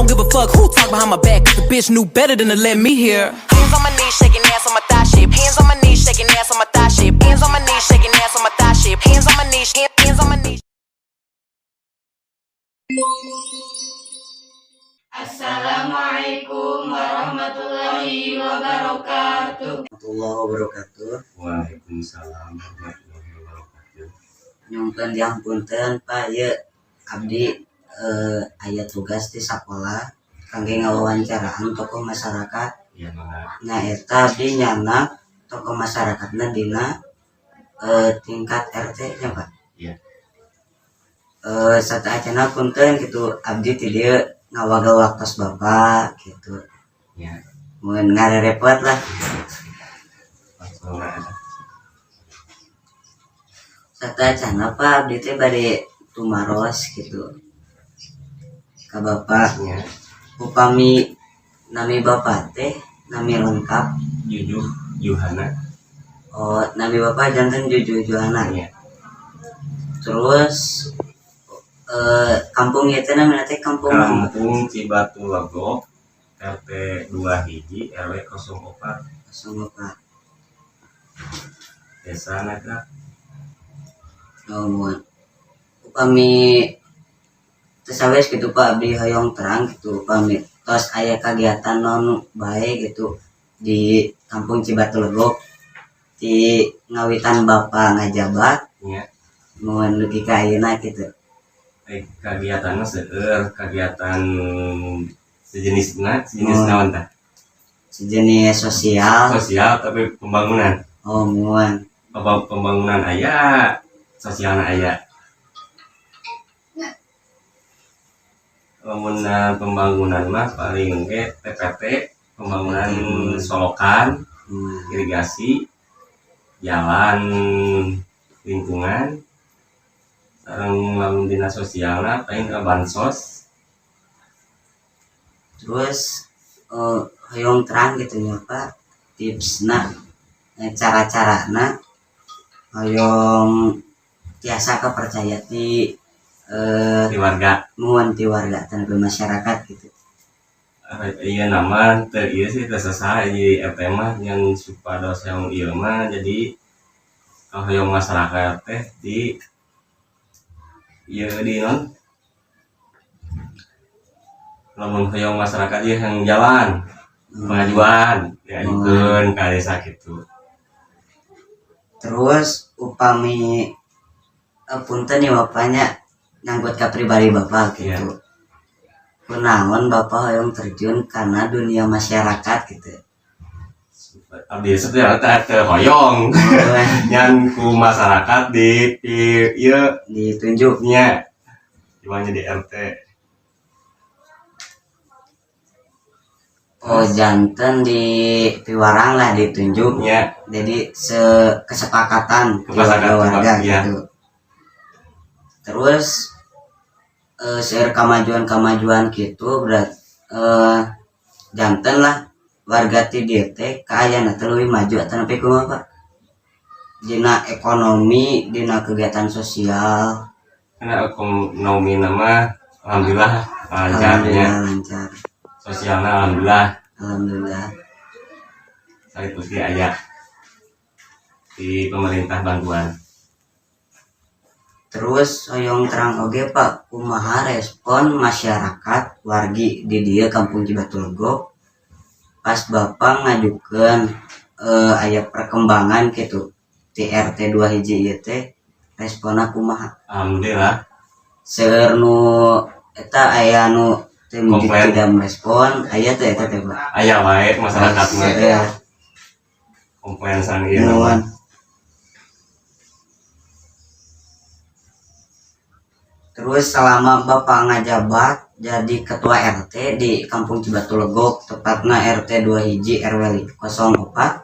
Don't give a fuck who talk behind my back, 'cause the bitch knew better than to let me hear. Hands on my knees, shaking ass on my thigh shit. Hands on my knees, shaking ass on my thigh shit. Hands on my knees, shaking ass on my thigh shit. Hands on my knees, hands on my knees. Assalamualaikum warahmatullahi wabarakatuh. Warahmatullahi wabarakatuh. Waalaikumsalam warahmatullahi wabarakatuh. Nyungkeun dihapunten, Pak, ieu abdi aya tugas di sakola kangge ngawawancaraan tokoh masyarakat. Ya, mangga. Nyaeta abdi nyandak tokoh masyarakatna dina tingkat RT nya, Pak. Iya. Sateuacana punten gitu, abdi ti dieu ngawagel waktos Bapak gitu. Ya. Mun ngarerepot lah. Langsung ada. Sateuacana, Pak, abdi teh bade tumaros gitu ka Bapak. Ya. Upami nami Bapak teh, nami lengkap? Jujuh Juhana. Oh, nami Bapak janten Jujuh Juhana. Ya. Terus kampung ieu teh namina teh kampung naon? Kampung Cibatu Legok, RT 2 hiji RW 04. 04. Desa Nagrak. Oh, muhun. Upami teu sawes gitu, Pak, abdi hoyong terang gitu, upami tos aya kagiatan naon bae gitu di Kampung Cibatu Legok di ngawitan Bapak ngajabat muhun dugi ka ayeuna gitu. Kegiatannya seueur, kegiatan sejenisna, sejenis naon tah? Sejenis sosial. Sosial tapi pembangunan. Oh, muhun. Apa pembangunan aya, sosialna aya. Lamun pembangunan mah paling ge TPT, pembangunan solokan, irigasi, jalan lingkungan, sareng lamun dina sosialna paling ke bansos. Terus hoyong terang gitu nya, Pak, tipsna, cara-carana hoyong tiasa kepercaya ti di warga. Muhun, ti warga tenaga masyarakat gitu. Iya, nama teu ieu sih, teu sesah di RT mah yang supados yang ieu mah. Jadi kalau hoyong masyarakat teh di ieu, di non, lamun hoyong masyarakat ieu yang jalan, pengajuan diajukeun ka desa gitu. Terus upami punten nih bapaknya, nyangkut ka pribadi Bapak gitu, kunaon Bapak hoyong terjun karena dunia masyarakat gitu? Abdi sebenarnya teh teu hoyong, ngan ku masyarakat di ieu ditunjuk. Nya dimana di RT. Oh, janten di piwarang lah ditunjuk. Nya. Jadi se kesepakatan di Kesepakatan, warga gitu. Terus seueur kamajuan-kamajuan gitu, berat janten lah warga ti dieu teh kaayana teh leuwih maju atau nepi kumaha, Pak, dina ekonomi, dina kegiatan sosial? Karena ekonomi nama alhamdulillah lancar nya. Alhamdulillah lancar. Sosialnya alhamdulillah. Alhamdulillah. Saya pasti aya di pemerintah bantuan. Terus hoyong terang oge, Pak, kumaha respon masyarakat wargi di dieu Kampung Cibatu Legok pas Bapak ngajukeun aya perkembangan gitu di RT 2 hiji ieu teh, responna kumaha? Alhamdulillah. Seueur nu eta aya nu teu Komplain. Tidak merespon, aya teh eta teh, Pak? Aya wae masyarakat mah. Komplain san ieu Nuhun. nama. Terus selama Bapak ngajabat jadi ketua RT di Kampung Cibatu Legok, tepatnya RT 2 hiji RW 04,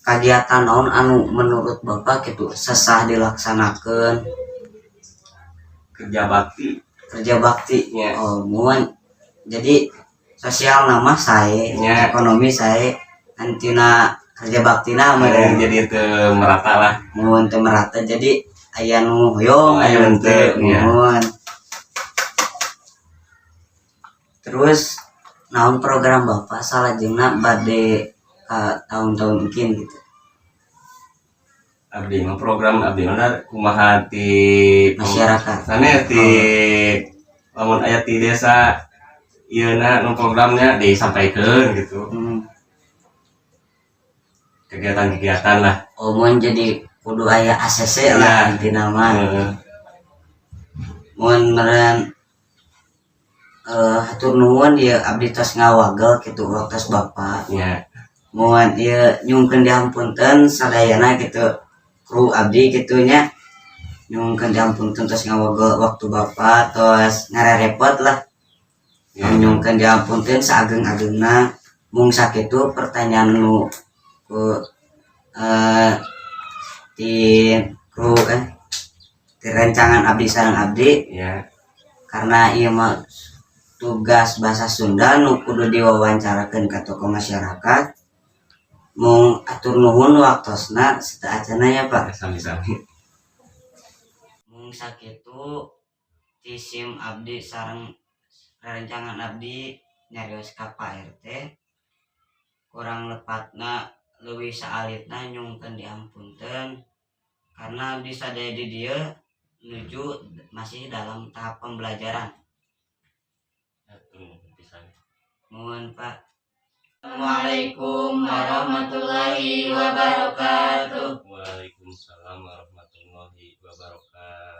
kagiatan naon anu menurut Bapak gitu sesah dilaksanakan? Kerja bakti. Kerja bakti. Ya. Oh, muhun, jadi sosial nama saya, ekonomi saya, antina kerja bakti na Eh, jadi itu merata lah. Muhun, teu merata, jadi aya nu hoyong, Aya aya nu nu teu. teu, ya. Muhun. Terus naon program Bapak salajengna bade ka tahun-tahun mungkin gitu? Abdi mah program abdi mah kumaha ti masyarakat. Sanes ti, lamun aya ti desa ieu na nu programnya disampaikan gitu, kegiatan-kegiatan lah. Oh, mun jadi kudu aya ACC lah intina mah. Heeh. Mun meureun hatur nuhun ya, abdi tos ngawagel gitu waktos Bapak. Mohon ieu nyungkeun dihampunten sadayana gitu, kru abdi gitu nya, nyungkeun dihampunten tos ngawagel waktu Bapak, tos ngarerepot lah. Nyungkeun dihampunten saageng-agengna. Mung sakitu pertanyaan nu ku ti kru, ti rencangan abdi sareng abdi, karena ieu mah tugas bahasa Sunda nu kudu diwawancarakeun ka tokoh masyarakat. Mung atur nuhun waktosna sateuacanna ya, Pak. Sami-sami. Mung sakitu ti sim abdi sareng rerencangan abdi nyarios ka Pak RT. Kurang lepatna leuwih saalitna nyungkeun diampunten, karena abdi sadaya di dieu nuju masih dalam tahap pembelajaran. Hatur nuhun pisan. Mohon, Pak. Assalamualaikum warahmatullahi wabarakatuh. Waalaikumsalam warahmatullahi wabarakatuh.